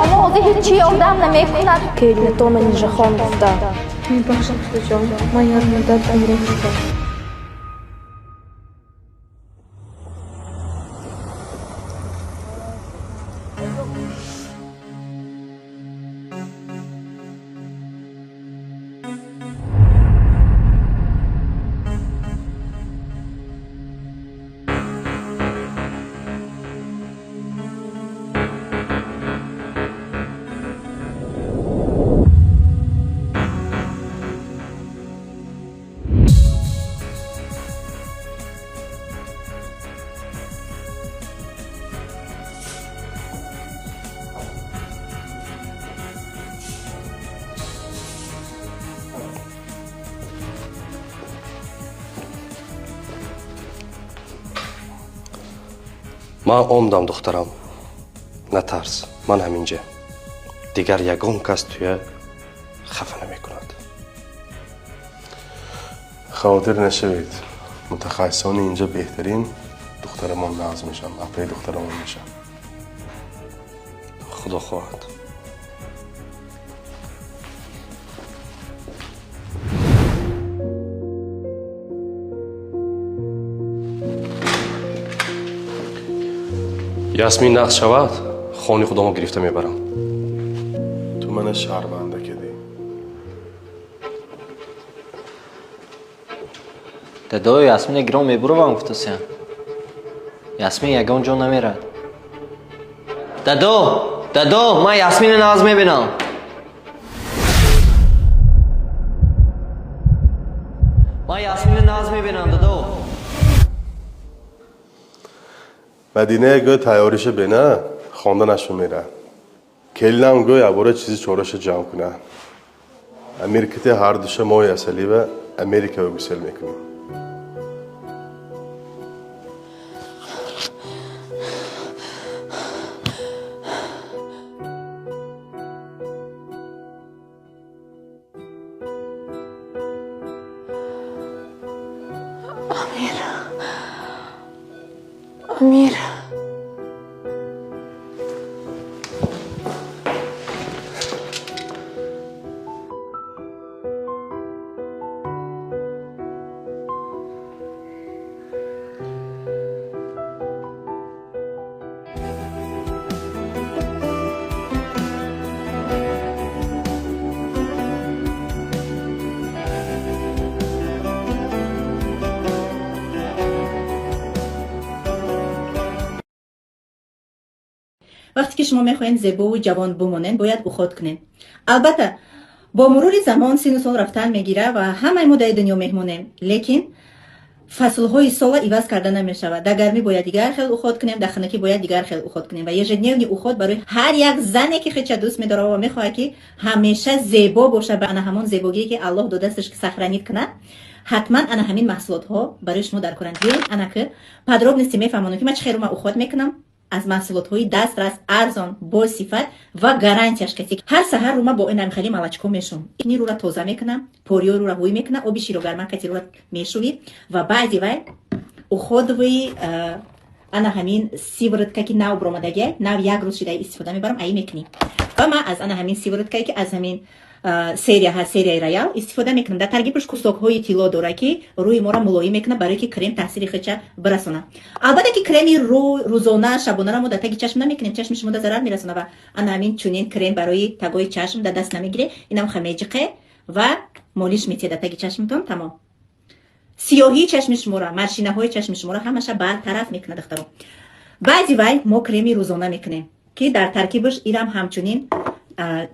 Шумо ҳозир ҳеҷ ёрдам намекунад. Келинатона ниҷахон гуфта. Мебахшед, дӯстаҷон, ман як муддат гумроҳ шудам. Ман омдам, духтарам, натарс, ман ҳаминҷа. Дигар ягон кас туя хафа намекунад. Хавотир нашавед, мутахассисони инҷа беҳтарин. Духтарамон нағз мешаванд, апаи духтарамон мешаванд. Худо хоҳад. Ясмин нағз шавад, хони худомо гирифта мебарам. Ту мана шарманда кардӣ. Дадо, Ясмина гирон мебуравам гуфтасям. Ясмин ягон ҷо намерад. Дадо, дадо, ман Ясмина нағз мебинам. Ман Ясмина нағз мебинам, дадо. Мадина гӯй тайёриша бена, хонданашу мера. Келинам гӯй абора чизи чораша ҷамъ куна. Амиркити ҳар душа моҳи асалива Америкава гусел мекунем. Амир. Амир. Вақте ки шумо мехоҳед зебову ҷавон бимонед, бояд уход кунед. Албатта, бо мурури замон сину сол рафтан мегирад ва ҳамаи мо дар дунё меҳмонем, лекин фаслҳои сола иваз карда намешавад. Дар гармӣ бояд дигар хел уход кунем, дар хунукӣ бояд дигар хел уход кунем. Ва ежедневный уход барои ҳар як зане, ки хеча дӯст медорад ва мехоҳад, ки ҳамеша зебо бошад, ба ана ҳамон зебогие, ки Аллоҳ додасташ, сохранить кунад, ҳатман ана ҳамин маҳсулотҳо барои шумо даркоранд. Биёед, ана ки подробности мефаҳмонам, ки ман чӣ хел уход мекунам аз маҳсулотҳои дастрас, арзон, бо сифат ва гарантияш каси. Ҳар саҳар рума бо инам хеле молочко мешум. Ини рура тоза мекунам, пориёи рура ҳӯй мекунам, оби широгарма кати рура мешувӣ ва баъди вай уходовый ана ҳамин сыворотка, ки нав бромадагия, нав як рӯз шида истифода мебарам, аи мекунӣ. Ва ман аз ана ҳамин сыворотка, ки аз ҳамин серия ҳаст, серияи Роял, истифода мекунам. Дар таркибаш кусокҳои тилло дорад, ки рӯи моро мулоим мекунад, барое ки крем таъсири худша бирасонад. Албатта, ки креми рӯзона, шабонаро мо дар таги чашм намекунем, чашми шумо да зарар мерасонад. Ва ана ҳамин чунин крем барои тагои чашм дар даст намегире, инам хамеҷиқе ва молиш метиҳад дар таги чашмтон. Тамом, сиёҳии чашми шуморо, морщинаҳои чашми шуморо ҳамаша бартараф мекунад, духтаро. Баъди вай мо креми рӯзона мекунем, ки дар таркибаш ирам ҳамчунин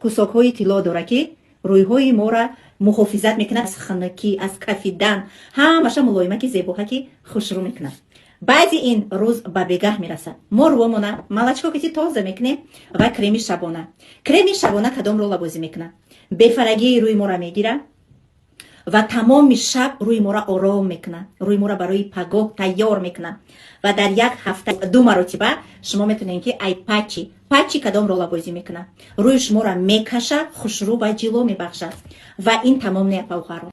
кусокҳои тилло дорад, ки рӯйҳои моро муҳофизат мекунад аз хунукӣ, аз кафидан, ҳамаша мулоимаки, зебоҳаки, хушрӯ мекунад. Баъди ин рӯз ба бегаҳ мерасад, мо рӯомона молочко кити тоза мекунем ва креми шабона. Креми шабона кадом рола бозӣ мекунад? Бефарагии рӯи моро мегирад ва тамоми шаб рӯи моро ором мекунад, рӯи моро барои пагоҳ тайёр мекунад. Ва дар як ҳафта ду маротиба шумо метавонед, ки ай патчи. Патчи кадом рола бозӣ мекунад? Рӯи шуморо мекаша, хушрӯ ва ҷило мебахшад. Ва ин тамом не, апавғаро.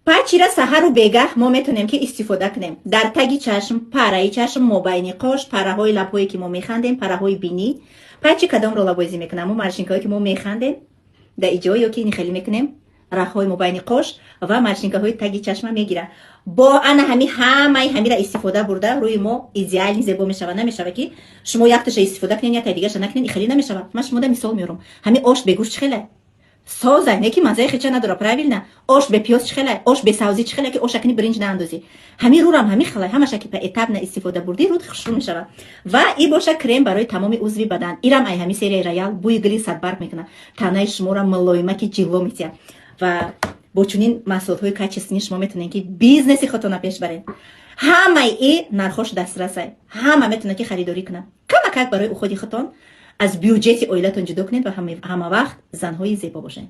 Патчира саҳару бегаҳ мо метавонем, ки истифода кунем дар таги чашм, параи чашм, мобайни қош, параҳои лабҳое, ки мо механдем, параҳои бинӣ. Патчи кадом рола бозӣ мекунам? Мо морщинкаҳое, ки мо механдем дар иҷо ё ки хеле мекунем, рахҳои мобайни қош ва морщинкаҳои таги чашма мегира. Бо ана ҳами ҳамаи ҳамира истифода бурда, рӯи мо идеально зебо мешава. Намешава, ки шумо якташа истифода кунед, якта дигаша накунед, хеле намешава. Ман шумода мисол меорам: ҳами ош бегӯшт чӣ хеле соза, не ки маззаи хеча надора, правильно? Ош бе пиёз чӣ хеле, ош бе савзӣ чӣ хеле, ки оша кини биринҷ наандозӣ. Ҳамин рӯрам ҳамин хеле, ҳамаша ки поэтапно истифода бурдӣ, рӯд хушрӯ мешава. Ва и боша крем барои тамоми узви бадан. Ирам ай ҳами серияи Роял, бӯи гули садбарг мекунад, танаи шуморо мулоимаки ҷилло метиҳад. Ва бо чунин маҳсулотҳои качественный шумо метавонед, ки бизнеси худтона пеш баред. Ҳамаи и нархош дастрасай, ҳама метавонад, ки харидорӣ кунад. Камакак барои уходи худтон аз бюҷети оилатон ҷудо кунед ва ҳама вақт занҳои зебо бошед.